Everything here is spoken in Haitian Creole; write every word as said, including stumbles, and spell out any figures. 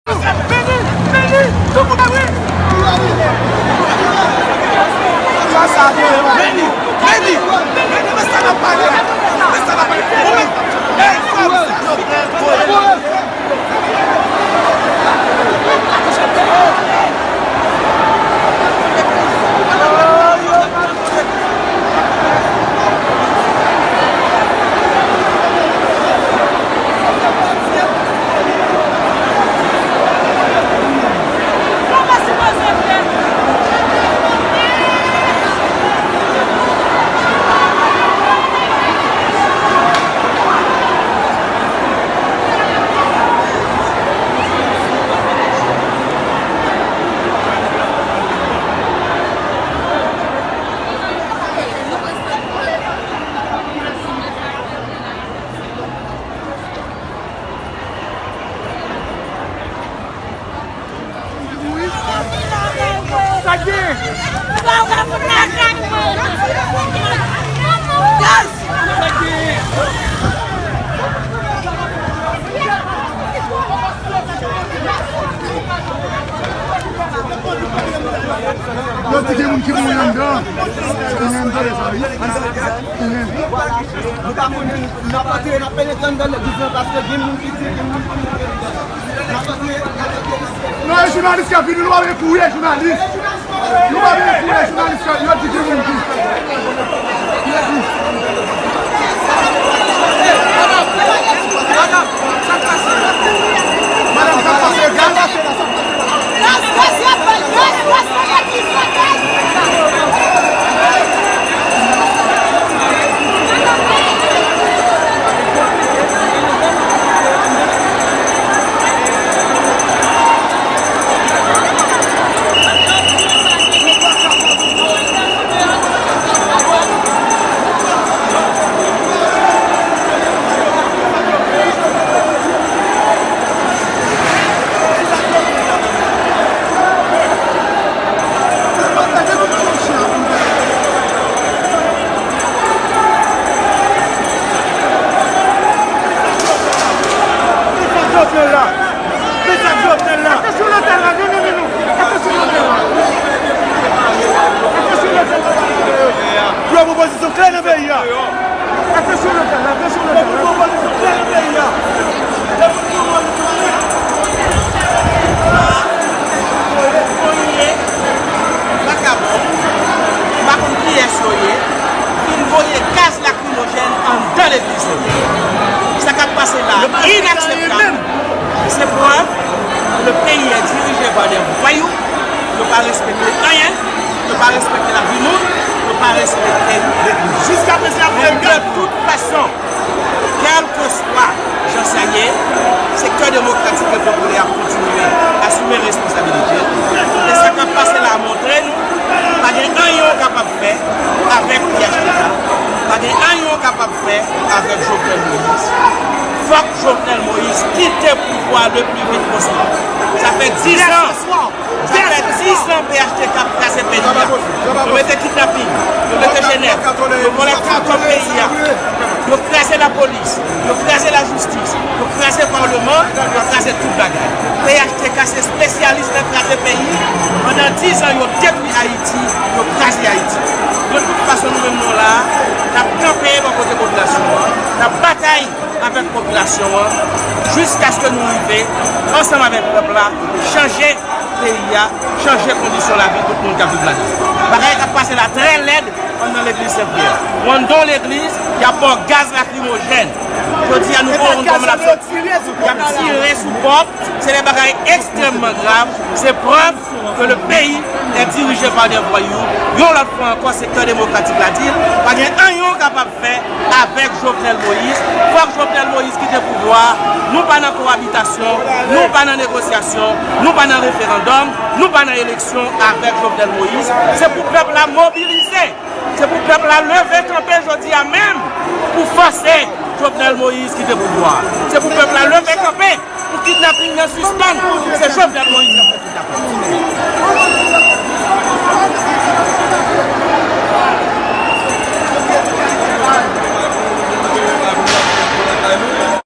Vini, vini, tout moun vini. Sa, sa, vini, vini, vini. Men sa n ap pale a. Men sa n ap pale. Ou menm, ey, frè m, se Jovenel Moïse. Sa k gen? Sa k gen? Yo di gen moun ki mouri anndan. Gen moun tande sa, wi. Nou pa konn, n ap antre, n ap penetre anndan legliz lan paske gen moun ki di, gen moun ki mouri anndan. N ap antre, n ap antre. Non, e jounalis k ap vini, nou pa vle kouri, e jounalis. Nou pa vle kouri, e jounalis k ap, yo di gen moun ki. Madanm, sa k pase? Madanm, sa k pase? Gaz? Jovenel la. Mesaj Jovenel la. Atansyon lotèl la, non, non, non, non. Atansyon lotèl la. Atansyon lotèl la. Yo, pwopozisyon klè nan peyi a. Atansyon lotèl la, atansyon lotèl la. Yo, pwopozisyon klè nan peyi a. Yo, pwopozisyon klè. Vakabon, m pa konn kiyès yo ye, vin voye gaz lakrimojèn anndan legliz yo. Sa k ap pase la a, inakseptab. Se prèv ke le pays est dirigé par des voyous. Yo pa respekte anyen. Yo pa respekte lavi moun. Yo pa respekte legliz. Jiskaprezan, y ap fè gaz. De toute façon, kèlkeswa jan sa ye, sektè demokratik e popilè ap kontinye asime responsabilite l. E sa k ap pase la a montre nou, pa gen anyen w kapab fè avèk P H T K, pa gen anyen w kapab fè avèk Jovenel Moïse. Fòk Jovenel Moïse kite pouvwa le pli vit posib. Sa fè dis an. Sa fè dis an P H T K ap kraze peyi a. Yo mete kidnaping, yo mete Jenèf, yo vòlè tout kòb peyi a. Yo kraze lapolis, yo kraze lajistis, yo kraze palman, yo kraze tout bagay. P H T K se espesyalis nan kraze peyi. Pandan dis an, yo detwi Ayiti, yo kraze Ayiti. De tout fason, nou menm nou la, n ap kanpe bò kote popilasyon an, n ap batay avèk popilasyon an, jiskaske nou rive, ansanm avèk pèp la, chanje peyi a, chanje kondisyon lavi tout moun k ap viv ladan l. Bagay k ap pase la trè lèd anndan legliz Sen Pyè. Ou anndan yon legliz, y ap ba w gaz lakrimojèn. Jodi a, nou pa konn kòman n ap soti. Y ap tire sou pòt. Se de bagay ekstrèmman grav. Se prèv ke le peyi est dirije pa de vwayou. Yon lòt fwa ankò, sektè demokratik la di l, pa gen anyen w kapab fè avèk Jovenel Moïse. Fòk Jovenel Moïse kite pouvwa a. Nou pa nan kowabitasyon, nou pa nan negosyasyon, nou pa nan referandòm, nou pa nan eleksyon avèk Jovenel Moïse. Se pou pèp la mobilize. Se pou pèp la leve kanpe jodi a menm pou fòse Jovenel Moïse kite pouvwa a. Se pou pèp la leve kanpe pou kidnaping nan sispann. Se Jovenel Moïse k ap fè kidnaping.